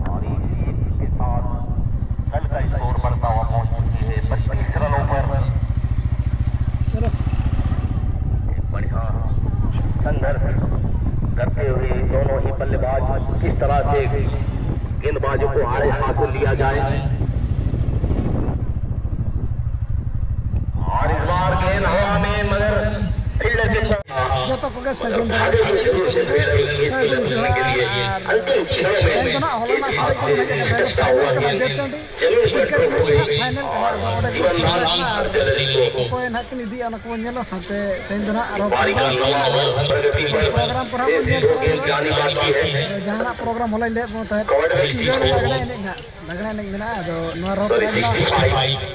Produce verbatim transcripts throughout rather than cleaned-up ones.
और इसी के साथ कल का स्कोर बढ़ता हुआ पहुंच चुकी है पच्चीस रनों पर। चलो। एक बढ़िया संघर्ष करते हुए दोनों ही बल्लेबाज किस तरह से गेंदबाजों को आड़े हाथों लिया जाए। और इस बार गेंद हवा में, मगर फील्डर के ᱡᱚᱛᱚ ᱠᱚᱜᱮ ᱥᱟᱹᱜᱩᱱ ᱫᱟᱨᱟᱢ, ᱥᱟᱹᱜᱩᱱ ᱡᱚᱦᱟᱨ᱾ ᱟᱨ ᱛᱮᱦᱮᱧ ᱫᱚ ᱱᱟᱜ ᱦᱚᱞᱟᱱᱟᱜ ᱥᱟᱹᱜᱩᱱ ᱠᱟᱱᱟ, ᱡᱮ ᱴᱟᱺᱰᱤ ᱠᱨᱤᱠᱮᱴ ᱨᱮᱱᱟᱜ ᱯᱷᱟᱭᱱᱮᱞ ᱠᱟᱱᱟ᱾ ᱟᱫᱚ ᱚᱸᱰᱮ ᱠᱚ ᱥᱮᱴᱮᱨᱚᱜ ᱠᱟᱱᱟ ᱟᱨ ᱚᱠᱚᱭ ᱱᱟᱜ ᱠᱤᱱ ᱤᱫᱤᱭᱟ, ᱚᱱᱟ ᱠᱚᱵᱚᱱ ᱧᱮᱞᱟ᱾ ᱥᱟᱶᱛᱮ ᱛᱮᱦᱮᱧ ᱫᱚ ᱱᱟᱜ ᱟᱨᱦᱚᱸ ᱯᱨᱳᱜᱨᱟᱢ ᱠᱚ ᱦᱟᱸᱜ ᱵᱚᱱ ᱧᱮᱞ ᱠᱚᱣᱟ᱾ ᱡᱟᱦᱟᱱᱟᱜ ᱯᱨᱳᱜᱨᱟᱢ ᱦᱚᱞᱟᱧ ᱞᱟᱹᱭᱟᱫ ᱵᱚᱱ ᱛᱟᱦᱮᱸᱫ, ᱥᱤᱸᱜᱟᱹᱲ ᱞᱟᱜᱽᱲᱮ ᱮᱱᱮᱡ ᱱᱟᱜ, ᱞᱟᱜᱽᱲᱮ ᱮᱱᱮᱡ ᱢᱮᱱᱟᱜᱼᱟ᱾ ᱟᱫᱚ ᱱᱚᱣᱟ ᱨᱚᱛᱷ ᱨᱮ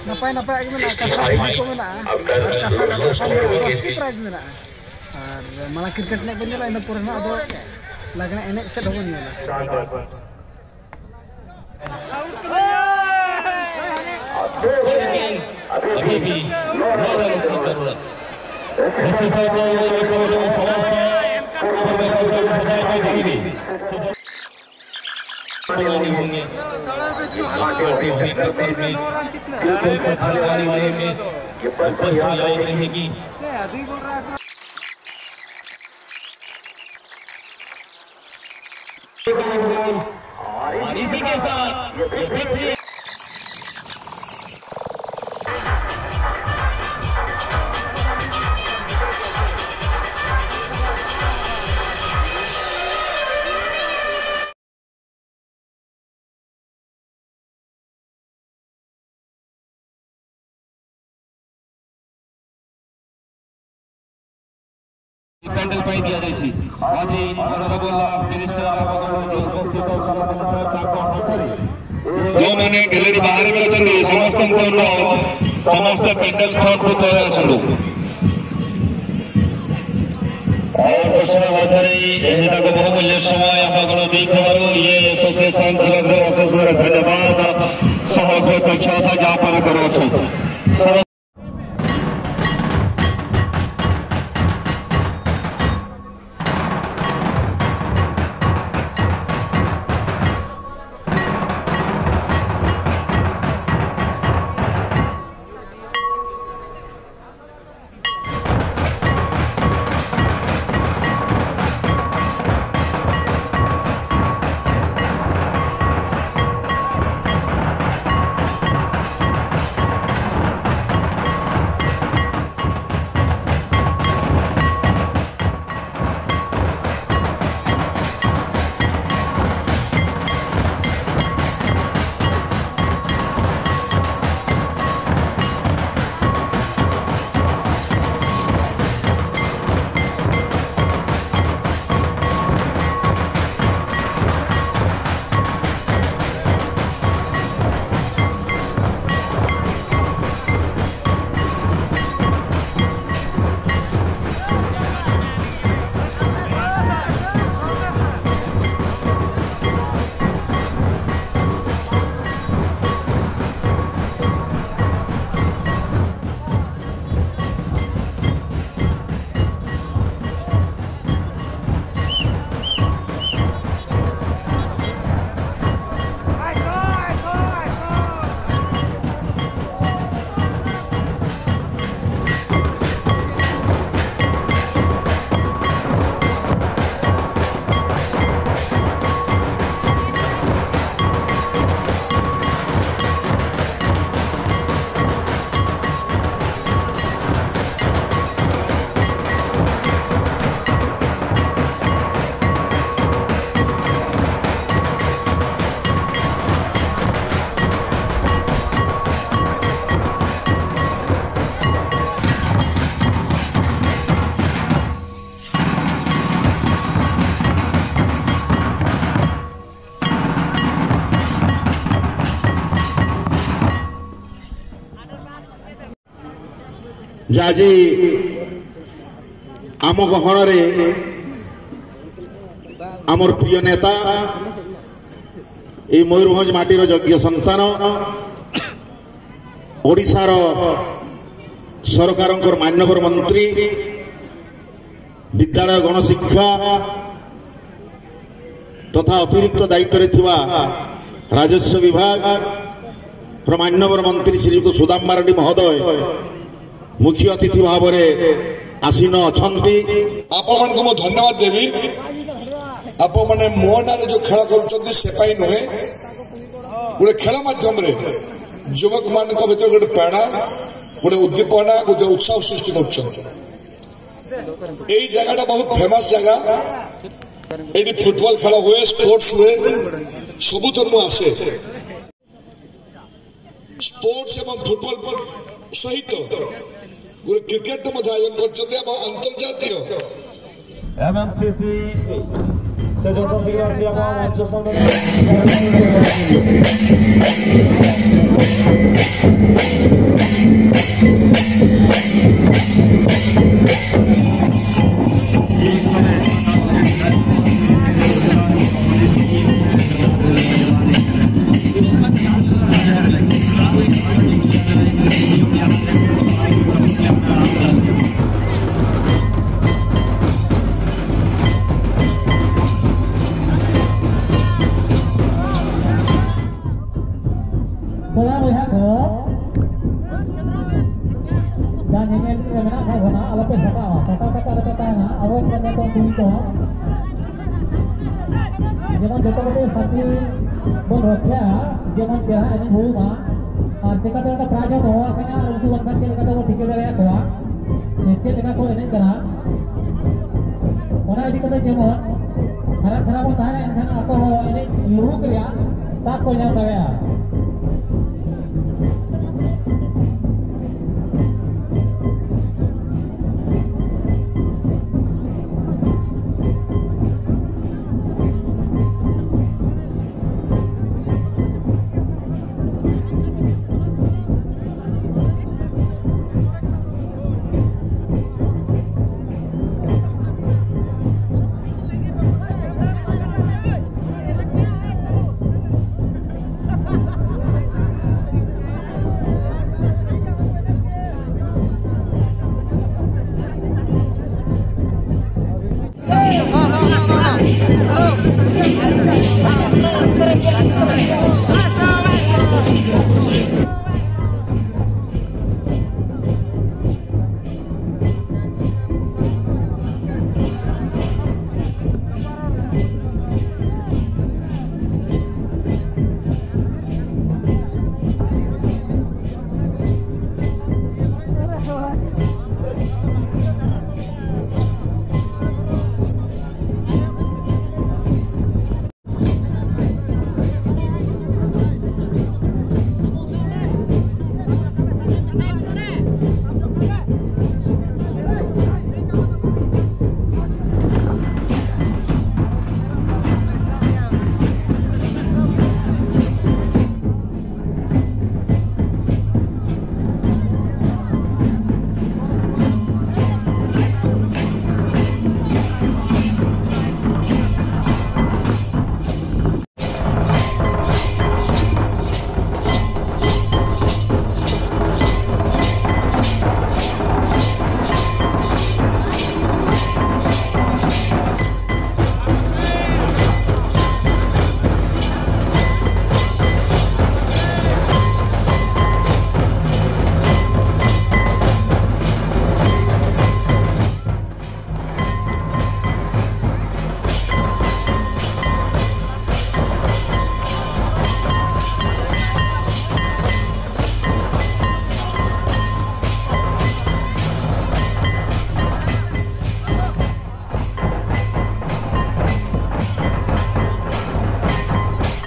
ᱱᱟᱯᱟᱭ ᱱᱟᱯᱟᱭᱟᱜ ᱜᱮ ᱢᱮᱱᱟᱜᱼᱟ᱾ ᱠᱟᱸᱥᱟ ᱛᱷᱟᱹᱨᱤ ᱠᱚ ᱢᱮᱱᱟᱜᱼᱟ, ᱟᱨ ᱠᱟᱸᱥᱟ ᱨᱮᱱᱟᱜ ᱫᱚᱥᱴᱤ ᱯᱨᱟᱭᱤᱡᱽ ᱢᱮᱱᱟᱜᱼᱟ᱾ ᱟᱨ ᱢᱟᱲᱟᱝ ᱠᱨᱤᱠᱮᱴ ᱮᱱᱮᱡ ᱵᱚᱱ ᱧᱮᱞᱟ, ᱤᱱᱟᱹ ᱯᱚᱨᱮ ᱱᱟᱜ ᱟᱫᱚ ᱞᱟᱜᱽᱲᱮ ᱮᱱᱮᱡ ᱥᱮᱫ ᱦᱚᱸᱵᱚᱱ ᱧᱮᱞᱟ᱾ अभी भी नौ रन की जरूरत। ऐसे समय में ये समस्त पूर्व में सजाए गए थे। होंगे। ये कांटे होंगे, करते हैं मैच। दिल को खाने वाली वाली मैच। ये परसों याद रहेगी। और इसी के साथ ये फिफ्टी। କ୍ୟାଣ୍ଡେଲ ପାଇଁ ଦିଆଯାଇଛି। ଆଜି ଅନରେବଲ ମିନିଷ୍ଟର ଆପଣଙ୍କର ଯୋଉ ଉପସ୍ଥିତ ସମ୍ମାନିତ ସାର୍ ତାଙ୍କ ହାତରେ ଯେଉଁମାନେ ଗ୍ୟାଲେରୀ ବାହାରେ ବି ଅଛନ୍ତି, ସମସ୍ତଙ୍କୁ ଅନୁରୋଧ, ସମସ୍ତେ କ୍ୟାଣ୍ଡେଲ ଫ୍ରଣ୍ଟକୁ ପଳେଇ ଆସନ୍ତୁ। ଆଉ ପ୍ରଶ୍ନ ମଧ୍ୟରେ ଏ ତାଙ୍କ ବହୁମୂଲ୍ୟ ସମୟ ଆପଣଙ୍କର ଦେଇଥିବାରୁ ଇଏ ଆସୋସିଏସନ ଜୀବନର ଅଶେଷ ଧନ୍ୟବାଦ ସହ କୃତଜ୍ଞତା ଜ୍ଞାପନ କରୁଅଛୁ। ଯେ ଆଜି ଆମ ଗହଣରେ ଆମର ପ୍ରିୟ ନେତା, ଏଇ ମୟୂରଭଞ୍ଜ ମାଟିର ଯୋଗ୍ୟ ସନ୍ତାନ, ଓଡ଼ିଶାର ସରକାରଙ୍କର ମାନ୍ୟବର ମନ୍ତ୍ରୀ, ବିଦ୍ୟାଳୟ, ଗଣଶିକ୍ଷା ତଥା ଅତିରିକ୍ତ ଦାୟିତ୍ୱରେ ଥିବା ରାଜସ୍ୱ ବିଭାଗର ମାନ୍ୟବର ମନ୍ତ୍ରୀ ଶ୍ରୀଯୁକ୍ତ ସୁଦାମ ମାରାଣ୍ଡି ମହୋଦୟ ମୁଖ୍ୟ ଅତିଥି ଭାବରେ ଆସୀନ ଅଛନ୍ତି। ଆପଣମାନଙ୍କୁ ମୁଁ ଧନ୍ୟବାଦ ଦେବି। ଆପଣମାନେ ମୋ ନାଁରେ ଯୋଉ ଖେଳ କରୁଛନ୍ତି, ସେ ପାଇଁ ନୁହେଁ, ଗୋଟେ ଖେଳ ମାଧ୍ୟମରେ ଯୁବକମାନଙ୍କ ଭିତରେ ଗୋଟେ ପ୍ରେରଣା, ଗୋଟେ ଉଦ୍ଦୀପନା, ଗୋଟେ ଉତ୍ସାହ ସୃଷ୍ଟି କରୁଛନ୍ତି। ଏଇ ଜାଗାଟା ବହୁତ ଫେମସ ଜାଗା। ଏଇଠି ଫୁଟବଲ ଖେଳ ହୁଏ, ସ୍ପୋର୍ଟସ ହୁଏ, ସବୁଥିରୁ ମୁଁ ଆସେ। ସ୍ପୋର୍ଟସ ଏବଂ ଫୁଟବଲ ସହିତ ଗୋଟେ କ୍ରିକେଟ ମଧ୍ୟ ଆୟୋଜନ କରିଛନ୍ତି ଏବଂ ଆନ୍ତର୍ଜାତୀୟ ଏମ୍ଏମ୍ସିସି ସେ ଯଥାଶୀଘ୍ର ଆସି ଆମ ମଞ୍ଚ ସାମ୍ନାରେ ᱠᱚᱲᱟ ᱵᱚᱭᱦᱟ ᱠᱚ, ᱡᱟ ᱧᱮᱧᱮᱞ ᱨᱮ ᱢᱮᱱᱟᱜ ᱠᱟᱜ ᱵᱚᱱᱟ, ᱟᱞᱚᱯᱮ ᱥᱟᱯᱟᱜᱼᱟ᱾ ᱥᱟᱯᱟ ᱠᱟᱛᱮ ᱟᱞᱚᱯᱮ ᱛᱟᱦᱮᱱᱟ᱾ ᱟᱵᱚ ᱥᱟᱱᱛᱟᱲ ᱠᱚ ᱠᱩᱲᱤ ᱠᱚ ᱡᱮᱢᱚᱱ ᱡᱚᱛᱚ ᱠᱚᱛᱮ ᱥᱟᱱᱛᱤ ᱵᱚᱱ ᱨᱚᱠᱷᱟᱭᱟ, ᱡᱮᱢᱚᱱ ᱪᱮᱦᱨᱟ ᱮᱱᱮᱡ ᱦᱩᱭᱩᱜ ᱢᱟ᱾ ᱟᱨ ᱪᱮᱠᱟᱛᱮ ᱚᱸᱰᱮ ᱯᱨᱟᱭᱤᱡᱽ ᱦᱚᱸ ᱫᱚᱦᱚ ᱟᱠᱟᱱᱟ, ᱟᱨ ᱩᱱᱠᱩ ᱵᱟᱝᱠᱷᱟᱱ ᱪᱮᱫ ᱞᱮᱠᱟᱛᱮ ᱵᱚᱱ ᱴᱷᱤᱠᱟᱹ ᱫᱟᱲᱮᱭᱟᱠᱚᱣᱟ ᱡᱮ ᱪᱮᱫ ᱞᱮᱠᱟ ᱠᱚ ᱮᱱᱮᱡ ᱠᱟᱱᱟ? ᱚᱱᱟ ᱤᱫᱤ ᱠᱟᱛᱮ ᱡᱮᱢᱚᱱ ᱦᱟᱨᱟ ᱫᱷᱟᱨᱟ ᱵᱚᱱ ᱛᱟᱦᱮᱱᱟ, ᱮᱱᱠᱷᱟᱱ ᱟᱠᱚ ᱦᱚᱸ ᱮᱱᱮᱡ ᱞᱩᱦᱩᱠ ᱨᱮᱭᱟᱜ ᱫᱟᱜ ᱠᱚ ᱧᱟᱢ ᱫᱟᱲᱮᱭᱟᱜᱼᱟ᱾